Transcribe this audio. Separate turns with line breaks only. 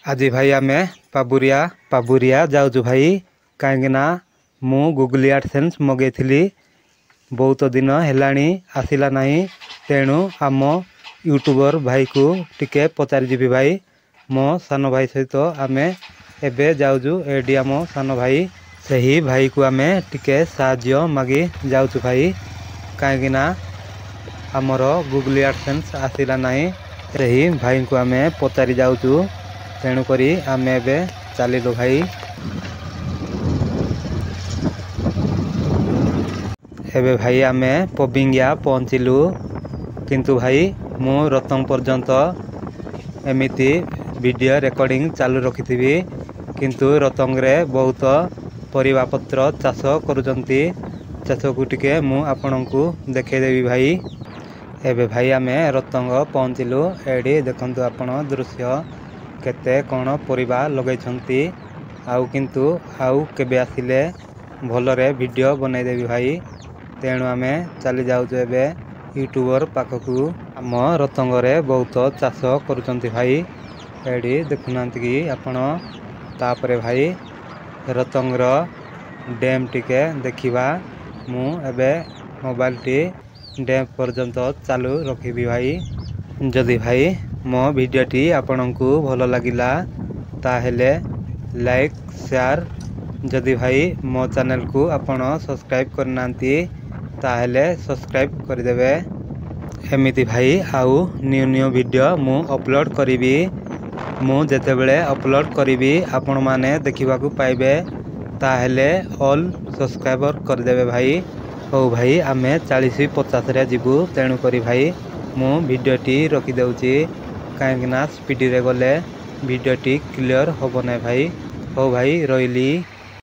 ଆଜି ଭାଇ ଆମେ ପାବୁରିଆ ପାବୁରିଆ ଯାଉଛୁ ଭାଇ, କାହିଁକିନା ମୁଁ ଗୁଗୁଲ୍ ଆଡ଼ସେନ୍ସ ମଗେଇଥିଲି, ବହୁତ ଦିନ ହେଲାଣି ଆସିଲା ନାହିଁ। ତେଣୁ ଆମ ୟୁଟ୍ୟୁବର ଭାଇକୁ ଟିକେ ପଚାରିଯିବି ଭାଇ। ମୋ ସାନ ଭାଇ ସହିତ ଆମେ ଏବେ ଯାଉଛୁ। ଏଇଠି ଆମ ସାନ ଭାଇ, ସେହି ଭାଇକୁ ଆମେ ଟିକେ ସାହାଯ୍ୟ ମାଗି ଯାଉଛୁ ଭାଇ, କାହିଁକିନା ଆମର ଗୁଗୁଲ୍ ଆଡ଼ସେନ୍ସ ଆସିଲା ନାହିଁ। ସେହି ଭାଇଙ୍କୁ ଆମେ ପଚାରି ଯାଉଛୁ, ତେଣୁକରି ଆମେ ଏବେ ଚାଲିଲୁ ଭାଇ। ଏବେ ଭାଇ ଆମେ ପବିଙ୍ଗିଆ ପହଞ୍ଚିଲୁ, କିନ୍ତୁ ଭାଇ ମୁଁ ରତଙ୍ଗ ପର୍ଯ୍ୟନ୍ତ ଏମିତି ଭିଡ଼ିଓ ରେକର୍ଡ଼ିଂ ଚାଲୁ ରଖିଥିବି। କିନ୍ତୁ ରତଙ୍ଗରେ ବହୁତ ପରିବାପତ୍ର ଚାଷ କରୁଛନ୍ତି, ଚାଷକୁ ଟିକେ ମୁଁ ଆପଣଙ୍କୁ ଦେଖେଇଦେବି ଭାଇ। ଏବେ ଭାଇ ଆମେ ରତଙ୍ଗ ପହଞ୍ଚିଲୁ। ଏଇଠି ଦେଖନ୍ତୁ ଆପଣ ଦୃଶ୍ୟ, କେତେ କ'ଣ ପରିବା ଲଗେଇଛନ୍ତି। ଆଉ କିନ୍ତୁ ଆଉ କେବେ ଆସିଲେ ଭଲରେ ଭିଡ଼ିଓ ବନେଇଦେବି ଭାଇ। ତେଣୁ ଆମେ ଚାଲି ଯାଉଛୁ ଏବେ ୟୁଟ୍ୟୁବର ପାଖକୁ। ଆମ ରତଙ୍ଗରେ ବହୁତ ଚାଷ କରୁଛନ୍ତି ଭାଇ, ଏଇଠି ଦେଖୁନାହାନ୍ତି କି ଆପଣ? ତାପରେ ଭାଇ ରତଙ୍ଗର ଡ୍ୟାମ୍ ଟିକେ ଦେଖିବା। ମୁଁ ଏବେ ମୋବାଇଲଟି ଡ୍ୟାମ୍ ପର୍ଯ୍ୟନ୍ତ ଚାଲୁ ରଖିବି ଭାଇ। ଯଦି ଭାଇ ମୋ ଭିଡ଼ିଓଟି ଆପଣଙ୍କୁ ଭଲ ଲାଗିଲା, ତାହେଲେ ଲାଇକ୍, ସେୟାର। ଯଦି ଭାଇ ମୋ ଚ୍ୟାନେଲକୁ ଆପଣ ସବସ୍କ୍ରାଇବ୍ କରିନାହାନ୍ତି, ତାହେଲେ ସବସ୍କ୍ରାଇବ୍ କରିଦେବେ। ଏମିତି ଭାଇ ଆଉ ନ୍ୟୁ ନ୍ୟୁ ଭିଡ଼ିଓ ମୁଁ ଅପଲୋଡ଼ କରିବି। ମୁଁ ଯେତେବେଳେ ଅପଲୋଡ଼ କରିବି ଆପଣମାନେ ଦେଖିବାକୁ ପାଇବେ, ତାହେଲେ ଅଲ୍ ସବସ୍କ୍ରାଇବର କରିଦେବେ ଭାଇ। ହଉ ଭାଇ, ଆମେ 40 50ରେ ଯିବୁ, ତେଣୁକରି ଭାଇ ମୁଁ ଭିଡ଼ିଓଟି ରଖିଦେଉଛି, କାହିଁକିନା ସ୍ପିଡ଼ରେ ଗଲେ ଭିଡ଼ିଓଟି କ୍ଲିଅର୍ ହେବ ନାହିଁ ଭାଇ। ହଉ ଭାଇ, ରହିଲି।